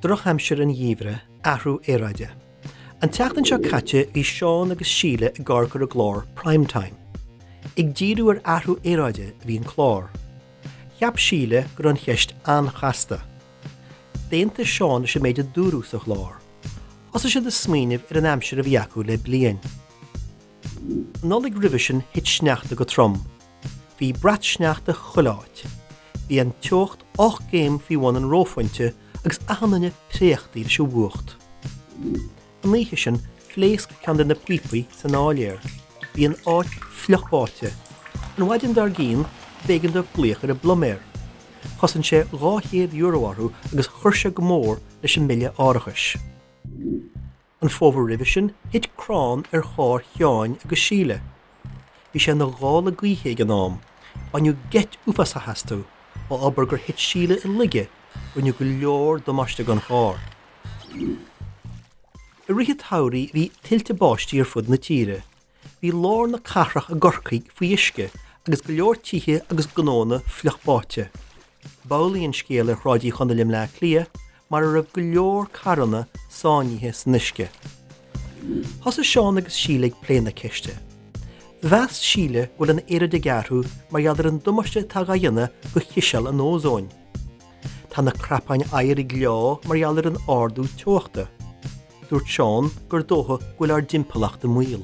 Drochaimsir an gheimhridh, athrú aeráide. An tseachtain seo caite bhí Seán agus Síle ag amharc ar an gclár Prime Time. Ag díriú ar athrú aeráide a bhí an clár. Cheap Síle go raibh an cheist an-chasta. D'aontaigh Seán leis an méid a dúradh sa chlár. Thosaigh siad ag smaoineamh ar an aimsir a bhí acu le bliain. An Nollaig roimhe sin thit sneachta go trom. Bhí brat sneachta chuile áit. Bhí an teocht 8 gcéim faoi bhun an reophointe agus achan duine préachtaí leis an bhfuacht. An oíche sin phléasc ceann de na píopaí san áiléar. Bhí an áit fliuch báite. An mhaidin dár gcionn b'éigean dóibh glaoch ar an bpluiméir. Chosain sé €200 orthu agus chuir sé go mór leis an mbille árachais. An fómhar roimhe sin, thit crann ar charr Sheáin agus Síle. Bhí sé ina ghála gaoithe ag an am. Baineadh geit uafásach astu. Á abair gur thit Síle i laige, rinneadh go leor damáiste don charr. I rith an tsamhraidh bhí tuilte báistí ar fud na tíre. Bhí lár na cathrach i gCorcaigh faoi uisce agus go leor tithe agus gnóanna fliuch báite. B'amhlaidh an scéal ar Shráid Uí Chonaill i mBleá Cliath mar a raibh go leor carranna sáinnithe san uisce. Thosaigh Seán agus Síle ag plé na ceiste. Mheas Síle go bhfuil an aeráid ag athrú mar gheall ar an damáiste atá dhá dhéanamh do chiseal an ózóin. Tá na crapáin oighir ag leá mar gheall ar an ardú teochta. Dúirt Seán gur dócha go bhfuil ár dtimpeallacht i mbaol.